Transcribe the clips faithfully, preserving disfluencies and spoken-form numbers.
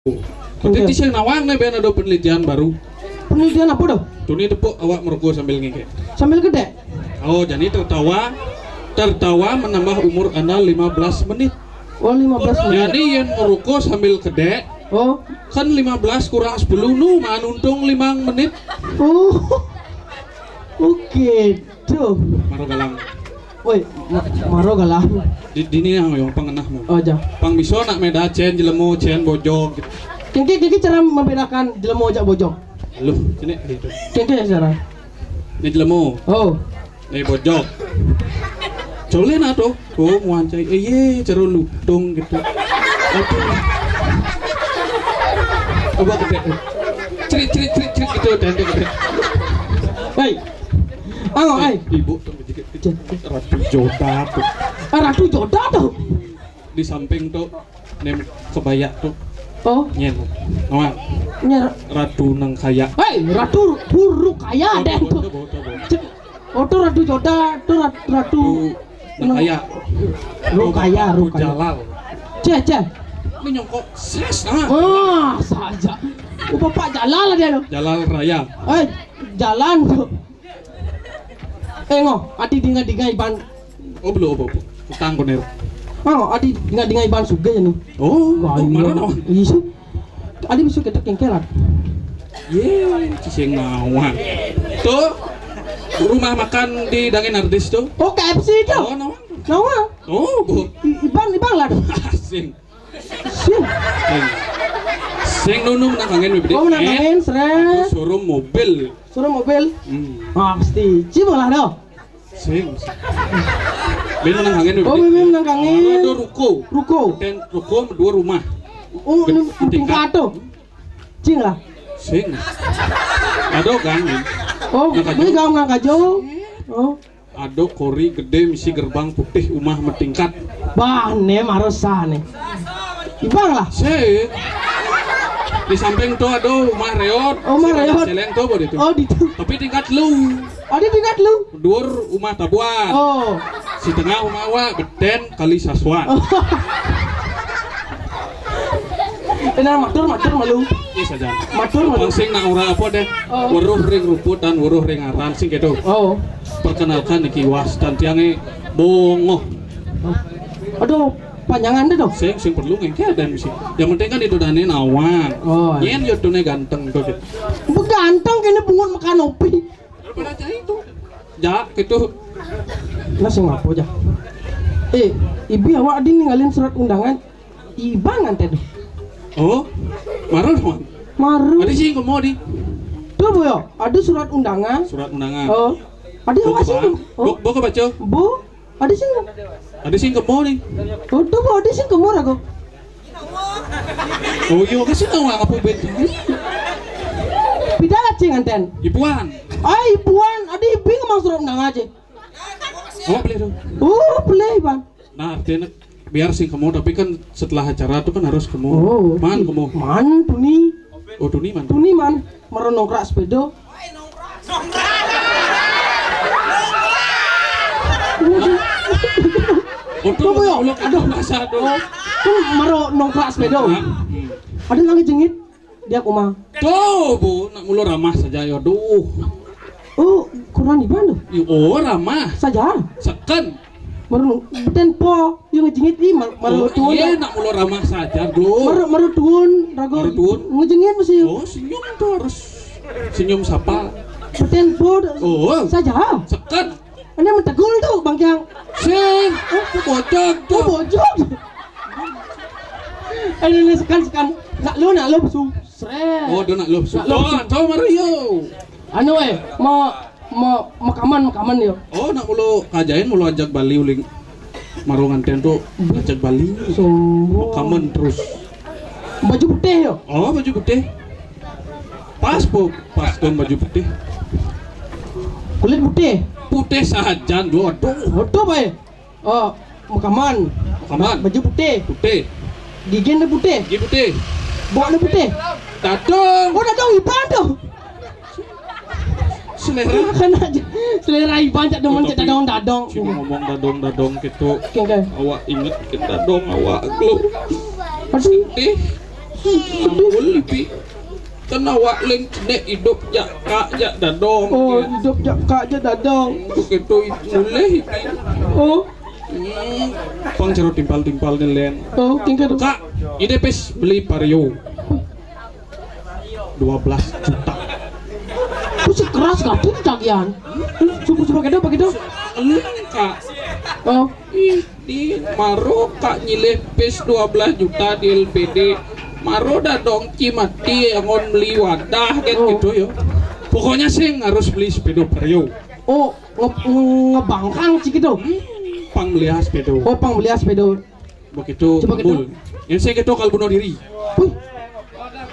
Berarti sing nawang nih, ben ada penelitian baru. Penelitian apa tuh? Tuni tepuk awak merokok sambil ngengkek. Sambil gede? Oh, jadi tertawa, tertawa menambah umur anda lima belas menit. Oh, lima belas menit. Jadi yang merokok sambil gede, oh, kan lima belas kurang sepuluh nu manuntung lima menit. Oh. Oke, tuh. Maro galang. Woi, ma- maro galang. Di dini yang yang pengenahmu. Oh, aja. Pang bisa nak meda cen jelemo, cen bojog gitu. Kengke kengke cara membedakan jelemo jak bojog. Lu, sini gitu. Kengke cara. Ini jelemo. Oh. Ini bojog. Colin atau? Oh, muancai. Eh, ye, ceru lutung gitu. Aduh. Coba gede. Cerit, cerit, cerit, cerit gitu, tendek gitu. Hei. Ayo, hei. Ibu tuh begitu. Ratu Joda tuh. Ah, Ratu Joda tuh. Di samping tuh nem kebaya tuh. Oh. Nyen. Nawang. Nyer. Ratu nang kaya. Hei, Ratu huru kaya deh tuh. Cek. Oh, tuh Ratu Joda, tuh Rat- Ratu Nang kaya. Ru kaya, ru kaya. Jalal. Ceh, ceh. Ini nyongkok ses ah. Wah, saja. Oh, Bapak Jalal dia tuh. Jalal Raya. Eh, jalan tuh. Eh, ngo, adi dinga-dinga iban. Oh, belum apa-apa. Utang koner. Ngo, adi dinga-dinga iban suge nih. Oh, marah no. Iya. Adi bisa kita kengkelan. Ye, ciseng nawang. Tuh, rumah makan di Dangin Ardis tuh. Oh, K F C itu. Oh, nawang. Nawang. Oh, bu. I- Iban, Iban lah. Asing. Sing. Sing. Sing nunu menang kangen bibit. Oh, menang kangen, seret. Showroom mobil. Showroom mobil. Hmm. Ah, pasti. Cima lah dah. Sing. Bin menang kangen bibit. Oh, bin menang kangen. Ada ruko. Ruko. Dan ruko dua rumah. Oh, ini tingkat tuh. Cing lah. Sing. Ada gang. Oh, ini gang nang kajo. Oh. Ado kori gede misi gerbang putih umah metingkat. Bah, ne marosa ne. Ibang lah. Se. Di samping tuh ada umah reot. Oh, umah reot. Celeng tuh, bodoh itu. Oh, di tu. Tapi tingkat lu. Ada tingkat lu. Duur umah tabuan. Oh. Si tengah umah awak beten kali sasuan. Oh. Tenang, matur, matur malu. Iya saja. Matur malu. Pangsing nak orang apa deh? Oh. Weruh ring rumput dan weruh ring aran sing gitu. Oh. Perkenalkan niki was dan tiangnya bongoh. Aduh, panjangan deh dong. Sing sing perlu ngengke dan misi. Yang penting kan itu dane nawang. Oh. Yen yo tune ganteng tuh gitu. Ganteng kene bungut makan opi. Pada cai itu. Ja, gitu. Nah, sing apa ja? Eh, ibu awak adi ninggalin surat undangan. Ibang nganten. Oh, marah dong. Marah. Ada sih kemo di. Tuh bu yo, ada surat undangan. Surat undangan. Oh, ada apa sih? Oh, bu ke baca. Bu, ada sih. Ada sih kemo nih. Oh, tuh bu, ada sih kemo aku. Oh iya, kasih tahu apa bed. Pida lah cing nganten. Ipuan. Ai ipuan, ada ibing emang surat undangan aja. Oh, boleh dong. Oh, boleh bang. Nah, artinya biar sing kemo, tapi kan setelah acara tuh kan harus kemo. Oh, man kemo. Man tuni. Oh, tuni man. Tuni man. Maro nongkrak sepeda. Untuk aduh, masa aduh. Kan maro nongkrak sepeda. Ada lagi jengit. Dia kuma. Tuh, Bu, nak mulu ramah saja ya. Duh. Oh, kurang di mana? Oh, ramah. Saja. Seken. Maru beten po yang ngejingit i mar- maru oh, tuun. Iya, nak mulu ramah saja, Bro. Maru maru tuun rago. Maru tuun. Ngejingit masih. Oh, senyum tuh harus senyum sapa? Beten po. Oh, saja. Seken. Ini mentegul tuh Bang Kiang. Sing, oh, bojog tuh. Oh, bojog. Ini sekan sekan. Nak lu nak lu su. Sret. Oh, dia nak lu su. Nak lu su. Oh, tahu maru yo. Anu eh, mau mau makaman makaman yo. Oh, nak mulu kajain mulu ajak Bali uling. Maru nganten tuh ajak Bali. Sungguh. Makaman terus. Baju putih yo. Oh, baju putih. Pas po, pas dong baju putih. Kulit putih. Putih sajan lo, aduh. Aduh bae. Oh, makaman. Makaman. Baju putih. Putih. Gigi putih. Gigi putih. Bok putih. Dadong. Oh, dadong iban tuh. Selera. Kan aja. Selera iban cak demen cak dadong-dadong. Cuma ngomong dadong-dadong gitu. Oke, oke. Awak inget ke dadong awak lo. Aduh. Sedih. Ampun, Ibi. Kan awak lén cenik idup jak kak jak dadong. Oh, idup jak kak jak dadong. Begitu mulih, Ibi. Oh. Hmm, pang caro timpal-timpal ni lén. Oh, tinggal. Kak, ini pis beli Vario. Dua belas juta. Ku si keras kati tu cagihan. Suku suku kedo begitu. Kak. Oh. Ih, di maro kak nyilih pis dua belas juta di L P D. Maro dadong ci mati anggon beli wadah kan. Oh. Gitu yo. Pokoknya sing harus beli sepeda Vario. Oh, nge ngebangkang ci gitu. Hmm, pang beli sepeda. Oh, pang beli sepeda. Begitu. Coba gitu. Bul. Yang saya gitu kalau bunuh diri. Wih.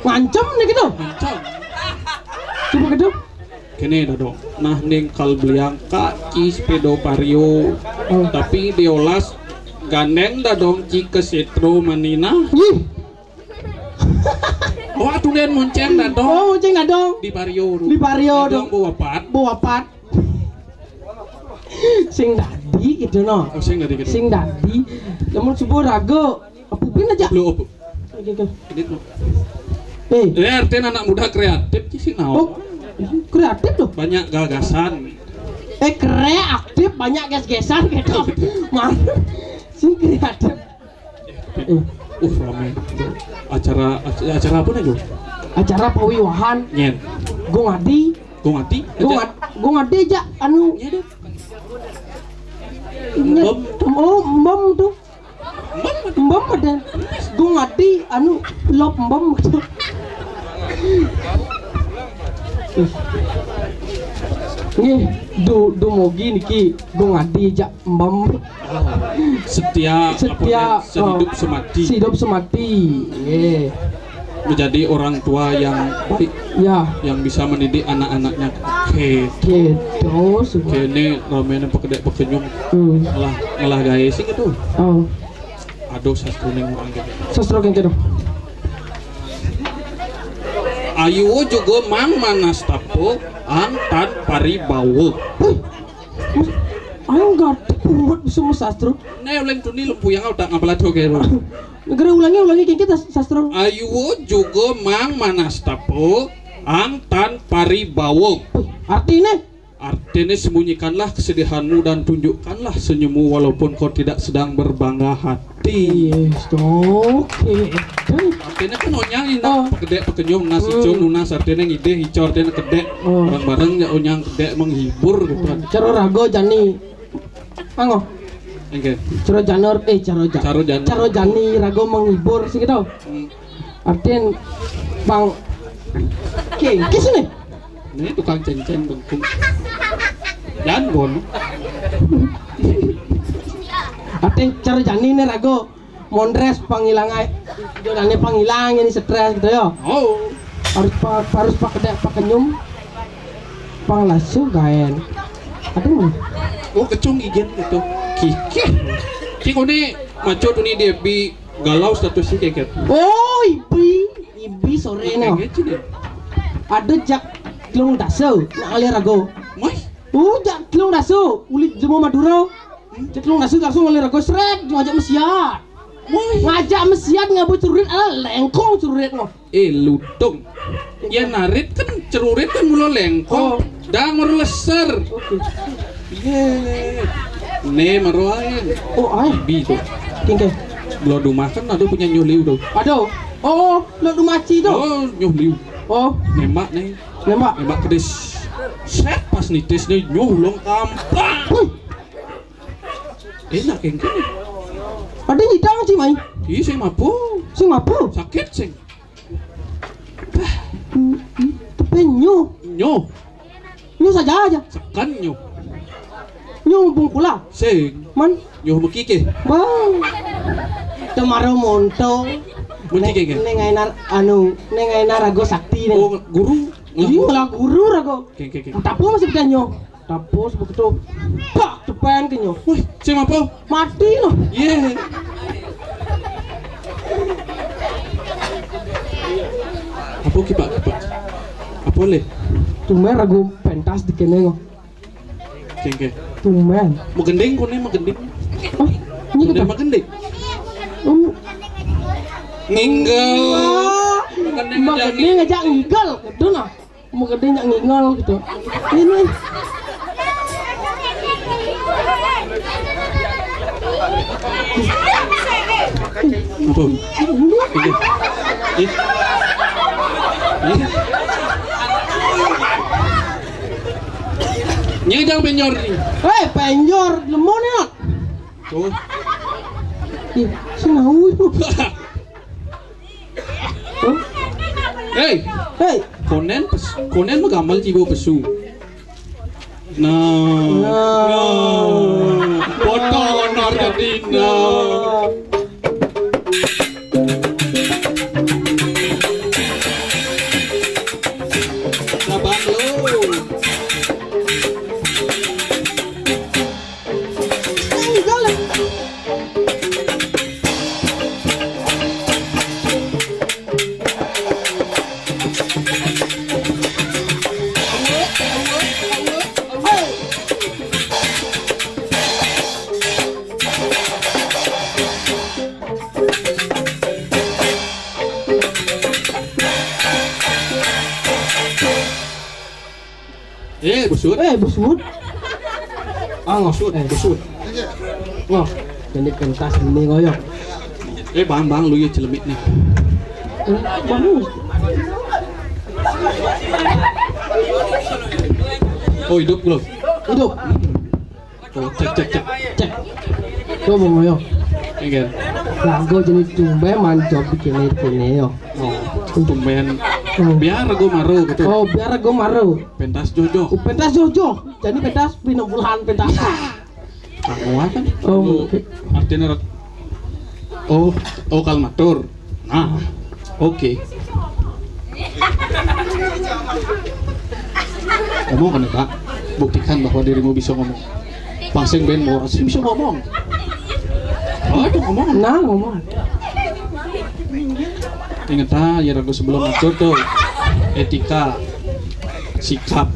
Ngancam nih gitu. Ngancam. Coba gitu. Kene dadong. Nah, ning kal beliang kak ci sepeda Vario. Oh. Tapi diolas gandeng dadong ci ke Setro Manina. Ih. Wah, tulen monceng dadong. Oh, monceng dadong. Di Vario tu. Di Vario tu. Dadong bawapat. Bawapat. Sing dadi gitu no. Oh, sing dadi gitu. Sing dadi. Namun subuh rago. Apupin aja. Lo apa? Oke, oke. Edit lo. Eh. Eh, artinya anak muda kreatif sih, sih, oh, kreatif loh. Banyak gagasan. Eh, kreatif, banyak ges-gesan gitu. Mana? Sing kreatif. Eh. Uh, rame. Acara, acara apa nih, Jo? Acara pawiwahan. Nyen. Gung Adi. Gung Adi? Gung Adi aja, anu. Nyen. Mbem. Oh, mbem tuh. Mbem ada. Gung Adi, anu, lop mbem gitu. Nih, du, du mogi niki Gung Adi jak mbem. Setia, setia, apa, oh, sehidup semati. Sehidup semati. Nggih. Menjadi orang tua yang baik, ya, yang bisa mendidik anak-anaknya. Oke. Oke, terus. Oke, ini ramenya pakedek pakenyum. Hmm. Ngelah, ngelah gaé sih gitu. Oh. Aduh, sastra ning orang gitu. Sastra kayak gitu. Ayu juga mang manastapa ang tan paribawa. Huh. Ayo nggak buat bisa sastra. Nek uleng tuni lempu yang udah ngapal aja kayak lo. Negara ulangi, ulangi kayak kita sastra. Ayu juga mang manastapa ang tan paribawa. Artinya? Artinya sembunyikanlah kesedihanmu dan tunjukkanlah senyummu walaupun kau tidak sedang berbangga hati. Yes, oke. Artinya kan onyang ini, oh, pakedek pakenyum, nasi, hmm, cun, nunas, artinya ngidih, ico, artinya kedek. Oh. Bareng-bareng ya onyang kedek menghibur gitu. Hmm, cara rago jani. Anggo. Oke. Cara janor, eh, cara ja-, cara jani. Cara jani rago menghibur sih gitu. Hmm. Artian bang kengkis nih. Ini tukang ceng-ceng bengkung. Janbon. Artian cara jani nih rago. Mondres panghilang ai. Jodane panghilang ini stres gitu ya. Oh. Harus pa-, harus pakai pakenyum. Panglasu gaen. Aduh. Oh, kecung ijen gitu. Kikeh. Cik, ini maco tuh nih dia bi galau statusnya kayak gitu. Oh, ibi, ibi sore no. Kayak gitu deh. Ada jak telung dasa nak ngalir rago. Mas? Oh, jak telung dasa, ulit jemo Madura. Hmm? Jak telung dasa langsung ngalir rago sret, ngajak mesiat. Mas? Ngajak mesiat ngabut cerurit, ala lengkong cerurit no. Eh, lutung. Ya narit kan cerurit kan mula lengkong. Oh. Dang meru leser. Oke. Iya. Ne meru ae. Oh, ae. Bi tuh. Kengke. Belah rumah kan ada punya nyuh liu tuh. Aduh. Oh, lo rumah ci tuh. Oh, nyuh liu. Oh. Nembak nih. Nembak. Nembak pedis. Set pas nitis nih nyuh long kampak. Huh. Enak kengke. Ada nyidang ci mai. Iya sing mapo. Sing mapo. Sakit sing. Tepe nyu. Nyu. Nyu saja aja. Sekan nyu. Nyu bungkula. Sing. Man. Nyu mekike. Bang. Temaro monto. Mekike ke? Neng Ainar anu, neng Ainar rago sakti nih. Oh, guru. Iya lah guru rago. Oke, oke, oke. Tapi masih bisa nyu. Tapos begitu. Pak, cepen ke nyu. Wih, sing apa? Mati loh. Iya. Apa ki, Pak? Apa le? Tumben ragu pentas di kene kok. Kengke. Tumben. Mau gending kone mau gending. Oh, ini kita. Mau gending. Um. Ninggal. Mau gedé ngajak ngigel gitu nah. Mau gedé ngajak ngigel gitu. Ini. Apa? Ini. Ini. Ini. Nyai jangan penjor ni. Eh, penjor lemon ya. Tuh. Ih, sinau itu. Hei, hei. Konen pes, konen mah gambar jiwa pesu. Nah. Nah. Foto Argentina. Nah. Sabar lu. Eh, busut. Eh, busut. Ah, ngosut, eh, busut. Ngoh, jadi pentas ini ngoyok. Eh, bang, bang, lu ya celemit nih. Eh, bang. Oh, hidup belum? Hidup. Oh, cek, cek, cek. Cek. Tuh, Bang Oyo. Iya, kan? Lagu jadi tumben mancop bikin ini, yo. Oh, tumben. Oh. Biar gue maru gitu. Oh, biar gue maru. Pentas jojo. Oh, pentas jojo. Jadi pentas pina bulan pentas. Aku apa? Oh, oke. Artinya rek-, oh, oh, kalau matur. Nah, oke. Ngomong kan, Pak? Buktikan bahwa dirimu bisa ngomong. Pangsing ben mau sih bisa ngomong. Oh, itu ngomong. Nah, ngomong. Ingat ah, ya, ragu sebelum atur tuh. Etika, sikap,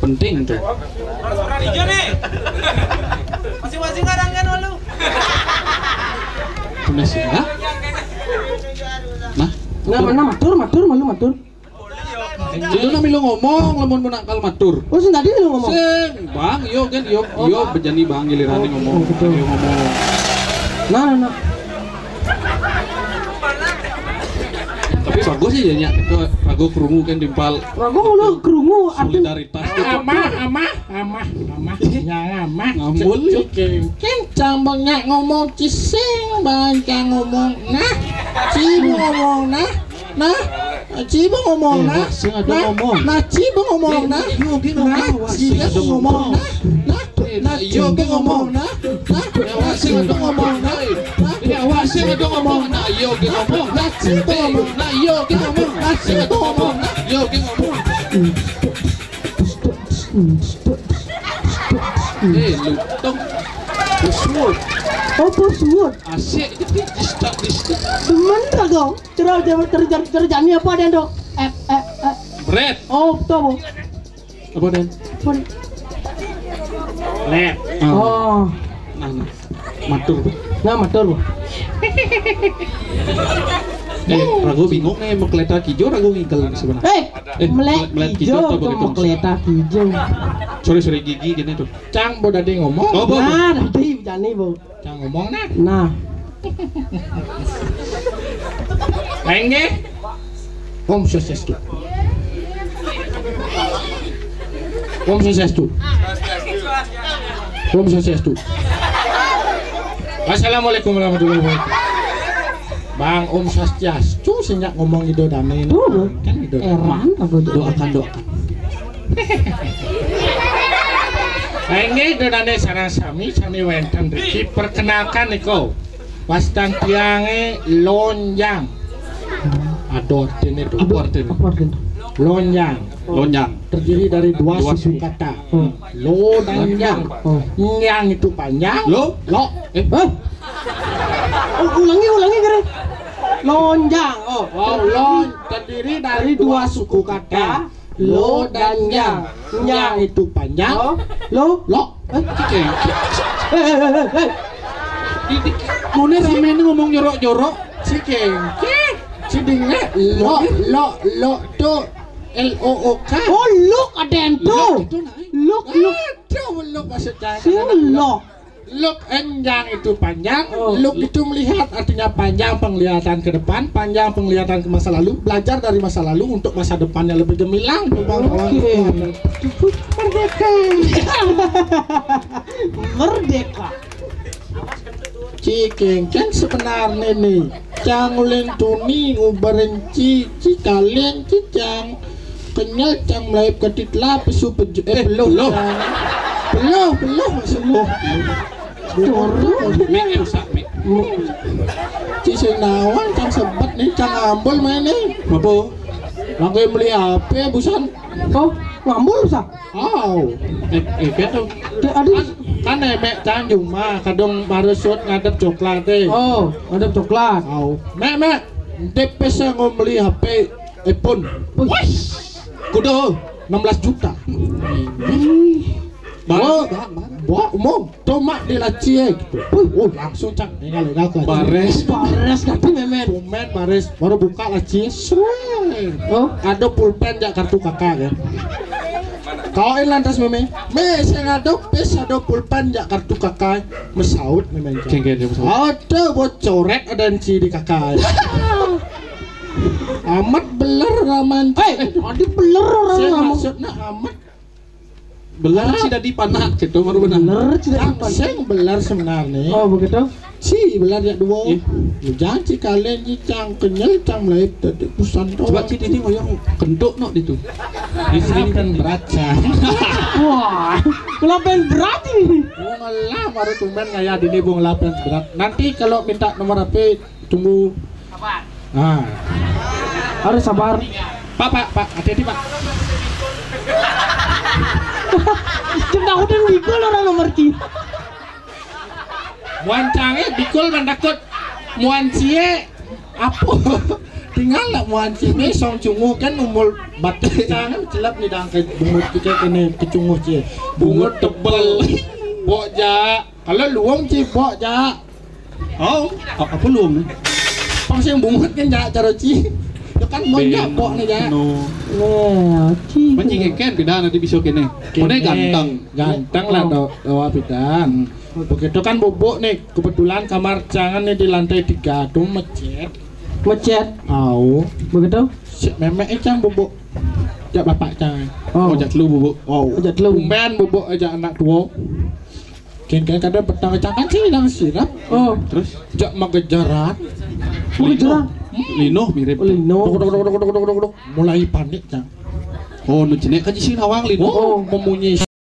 penting tuh. Masing-masing orang kan malu. Punya sih, ya? Nah, nah, mana matur, matur, malu matur. Itu nami lu ngomong, lamun mun akal matur. Oh, sing tadi lu ngomong. Sing, Bang, yo kan, yo, yo, bejani Bang giliran ngomong. Oh, betul. Yo ngomong. Nah, nah, nah. Tapi bagus sih jadinya. Itu lagu kerungu kan timpal. Lagu mulu kerungu, arti solidaritas gitu. Amah, amah, amah, amah. Yang amah. Ngambul, yo. Cek, cek, cek. Kencang banyak ngomong, cising banyak ngomong. Nah, cibung ngomong, nah. Nah, cibung ngomong, nah. Nah, cibung ngomong, nah. Nah, cibung ngomong, nah. Nah, cibung ngomong, nah. Nah, cibung ngomong, nah. Nah, cibung ngomong, nah. Nah, cibung ngomong, nah. Nah, cibung ngomong, nah. Nah, cibung ngomong, nah. Nah, cibung ngomong, nah. Eh, lutung. Busur. Oh, busur. Asik, jadi distak, distak. Demen, Rago. Cara, cara, cara, cara jani apa dia, Dok? Eh, eh, eh. Bret. Oh, betul, Bu. Apa, Den? Apa, Den? Lep. Ah. Oh. Nah, nah. Matur. Nah, matur, Bu. Eh, ragu bingung nih, mau keleta kijo, ragu ngingkel sebenarnya. Eh, eh, melek melek kijo, kijo, apa tuh, gitu? Mau keleta kijo. Sorry, sorry, gigi gini tuh. Cang, Bu, tadi ngomong. Oh, Bu. Nah, tadi jani, Bu. Cang ngomong nah. Nah. Lain nggih. Om Swastiastu. Om Swastiastu. Om Swastiastu. Assalamualaikum warahmatullahi wabarakatuh. Bang, Om Swastiastu, sing nyak ngomong Ida Dane. Tuh, kan Ida Dane. Heran aku tuh. Doakan, doakan. Inggih, Ida Dane sareng sami, sami wenten riki. Perkenalkan niku. Wastan tiange Lonjang. Aduh, artine tuh. Apa artine? Apa artine? Lonjang. Lonjang. Terdiri dari dua suku kata. Hmm. Lo dan yang. Oh. Yang itu panjang. Lo? Lo. Eh. Hah? U-, ulangi, ulangi, Gere. Lonjang. Oh. Oh, lo terdiri dari dua suku kata. Lo dan yang. Yang itu panjang. Oh. Lo? Lo. Eh, cike. Eh, eh, eh, eh, eh. Ini, mone rame ini ngomong jorok-jorok. Cike. Cike. Sidinge lok, lok, lok tu L O O K. Oh, lok aden tu. Lok itu nah. Lok, lok. Ada lok maksudnya. Si lok. Lok enjang itu panjang, oh. Lok itu melihat, artinya panjang penglihatan ke depan, panjang penglihatan ke masa lalu, belajar dari masa lalu untuk masa depannya lebih gemilang. Oke. Merdeka. Merdeka. Ci kengken sebenarnya nih. Cang ulen tuni ngubarin ci, ci kalen ci cang. Kenyal cang melaip ketit lah pesu peju, eh, eh, peluh, peluh. Cang. Peluh, peluh, maksud peluh. Mek rusak, Mek. Ci sing nawang cang sebet nih, cang ambul main nih. Apa? Mangke beli H P busan. Oh, ngambul sa? Aw. Eh, eh, kan tuh. Kan, kan emek cang jumah, kadung baru sut ngadep coklat deh. Oh, ngadep coklat. Aw. Mek, mek. Dep pesa ngom beli H P iPhone. Wih. Kudo enam belas juta. Bah, bah, bah. Bah, umum. Tomak di laci gitu. Wih, oh, langsung cak. Tinggal lihat laci. Bares. Bares kaki memen. Tumen bares. Baru buka laci. Sreng. Oh. Ada pulpen jak kartu kakak ya. Kau lantas meme. Me, saya ada pes ada pulpen jak kartu kakak. Mesaut memen. Cengkeh dia mesaut. Ada bocoret ada yang ci di kakak. Amat beler raman. Hei, ada beler orang. Saya maksudnya amat. Beler ci dadi panak gitu baru benar. Beler ci dadi panak. Sing beler sebenarnya. Oh, begitu. Ci beler ya dua. Iya. Jangan ci kalian ci cang kenyal cang melahir tadi pesan tu. Coba ci dini ngoyong kentuk nok ditu. Di sini kan berat cang. Wah, kelapen berat ini. Bung lah baru tumen ngaya dini bung lapen berat. Nanti kalau minta nomor H P tunggu. Ah. Harus sabar. Pak, pak, pak, hati-hati pak. Cuma udah ngikul orang nomor ki. Muan cange bikul mandakut. Muan cie apa? Tinggal lah muan cie besong cunguh kan umul batik. Jangan celap ni dangkai bungut kita kena kecunguh cie. Bungut tebel. Bok ja. Kalau luang cie bok ja. Oh, apa luang? Pang sing bungut kan ja cara cie. Ya kan mau ja bok ni ja. No. Wah, cie. Macam keken beda nanti bisa kene. Kene ganteng. Ganteng lah dok. Doa beda. Begitu kan bubuk nih, kebetulan kamar cangan nih di lantai tiga tuh mecet. Mecet. Au. Begitu? Si memek cang bubuk. Jak bapak cang. Oh, jak telu bubuk. Au. Jak telu. Tumben bubuk aja anak tua. Kengkeng kada petang cang kan sih nang sirap. Oh. Terus? Jak magejaran. Magejaran. Lino mirip. Lino. Dok, dok, dok, dok, dok, dok, dok. Mulai panik cang. Oh, nu jenek kan sih nawang Lino. Oh, memunyi.